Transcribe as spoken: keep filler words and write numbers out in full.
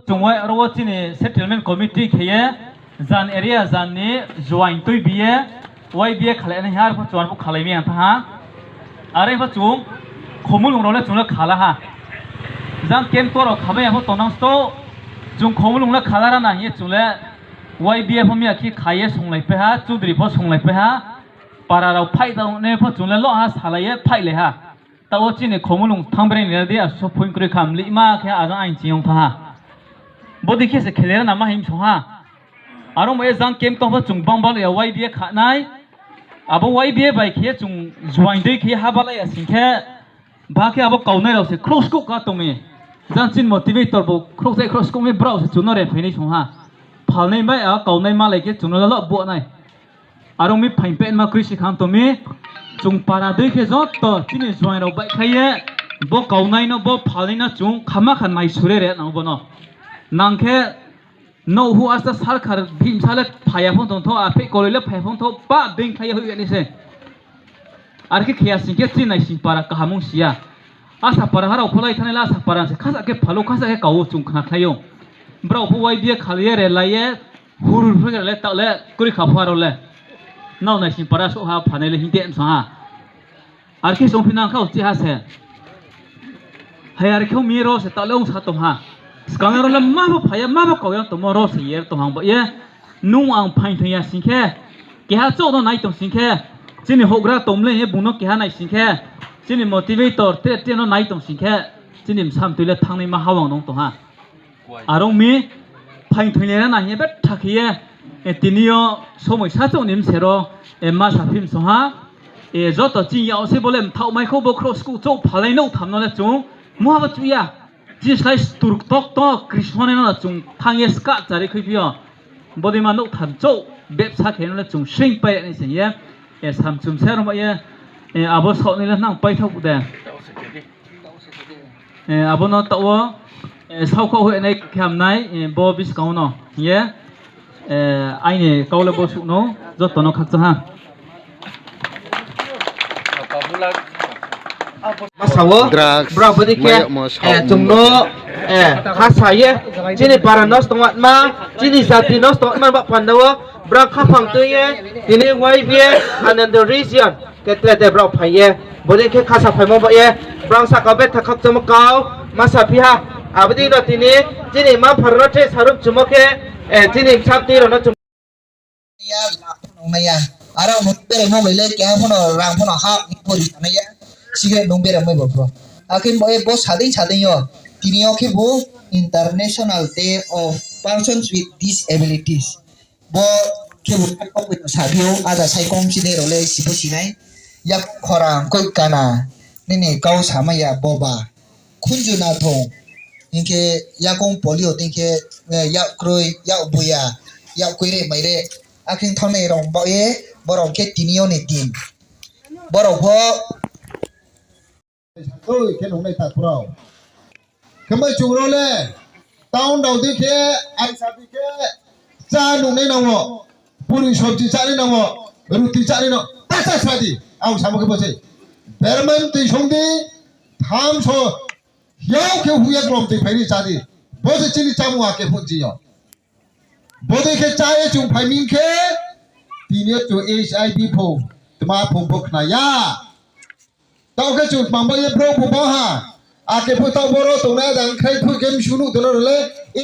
Chung aro wo chini settlement committee khe ye, jan area jan ni join tuibi ye, Y B A khalai nai ha, arpho chung arpho khalai mi ang tha ha. Are pho chung Khomulung rao le chung le khala ha. Jang camp to rao khamai ya pho tongnang sto, chung Khomulung le khala ra na hing ye chung le Y B A pho mi ya khe kha ye songlai pai ha, chudri pho songlai pai ha. Para rao phaih tang ne pho chung le lo ha salai ye phaihlai ha. Taoh wo chini Khomulung thanng bere ni le di aso phoing kroi kha mlihma khe ajang aing ching yong tha ha. Bodei khe se khelai ra na ma hing song ha. Aro mo ye jang camp tong pho chung bangbal ya Y B A kha nai. Abo Y B A bai khe chung join dei khe ha balai ya sing khe, ba khe abo kaunai rao se khrouhskouh ka tong mi. Jang chini motivator bo khrouhzai khrouhskouh mi brao se chung no re phainai song ha. Phalnai bai a kaunai malai khe chung no lalo bo nai. Are ong mi phaing pehma kroi si khang tong mi, chung para dei khe joto chini join rao baihkhlai ye, bo kaunai no, bo phalnai no chung khama kha nai sure re nang bo no. Nang khe nouh hu asta sarkar bhimsa le phai ya phung tong thou, aphe koloi le phai ya phung thou, pa being khlai ye hoih ya ni se. Are khe khe ya sing khe chini naising para kaham ong si ya. Asa para ha rao pholai thanngnai le asa para se khasa khe phal ou, khasa khe kau ou chung khna khlai ou. Brao pho Y B A khalai ye, relai ye, hurur pho khe le taoh le kroi kha pho aro le. Nrao naising para souh ha phanai le hing de msa ha. Are khe songphi nang kha uchih ha se. Hai are khe ong mi ro se taoh le ong sa tong ha. Skang ro le ma bo phai ya, ma bo kau ya tongmo ro se ye tong hang ba ye. Nung ang phaing thoing ya sing khe, keha chouh no nai tong sing khe, chini houhgra tong le ye bung no keha nai sing khe, chini motivator tre tre no nai tong sing khe, chini bsa mtoi le thanngnaima hawang nung tong ha. Are ong mi, phaing thoing le ra na hing ye betha khe ye, tini yo somoi sa chouh ni bse ro, ma saphi msong ha, joto chini yak se bo le mthaoh mai khou bo khrouhskouh chouh phalai nouh tham no le chung, muha bo chuh ya. Chini slái stur ktok to Krismo ni no chung thanng ye skah chari khuiphi yo. Bodei ma nouh tham chouh bebsa khe no le chung sring pai ya ni sing ye, samchum se ro ma ye, abo saoh ni le nang paithaoh bu de. Abo no taoh wo, saohkhaoh hoih nai khe ham nai, bo buskang wo no hing ye, aini kau le bo suh no, joto no khakchang ha. Ma sa wo, brao bodei khe, chung no, khasa ye, chini para nosto ongma, chini jati nosto ongma ba panda wo, brao khaphang tui ye, tini Y B A Ananda region, khe tre tre brao phai ye, bodei khe khasa phaimo ba ye, brao sahka betha khakchangmo kau ma saphi ha. Abo dei no tini, chini ma phara no tre saruh chumo khe, chini bsa tui rao no chung ya, nung nai ya. Aro nung beraimo bai le keha pho no rang pho no ha ni pori sanai ya. Sikhe nung beraimo bai pho. Akhe bo ye bo sadei sadei yo. Tini yo khe bo International Day of Persons with Disabilities. Bo khe bo khe kau bai no saphi ou, ada sai kong chini rao le si pho sinai. Yak khorang koi kana, nini kau samai ya boba. Khunju nathong, hing khe yakong polio, hing khe, yak kroi, yak buya, yak koire maire, akhe thanngnai rao ba ye, borao khe tini yo ni din. Borao pho, khe nungnai ta brao. Khe bai chung rao le, town rao dei khe, aisa dei khe, chá nungnai nang wo, puri sobji chánai nang wo, ruti chánai nang wo, ta chá sa di, ang samo khe bo se. Berman tui song di, tham so, hiao khe huya glom tui phai ri chá di. Bo se chini chámung ha khe phung chini yo. Bodei khe chá ye chung phai mi khe, tini yo chung H I V phung, tma phung bo khna ya. Taoh khe chung tma ba ye brouh pho ba ha. Akhe pho taoh boro tongnai dang khrai pho khe msu nuh tono rao le.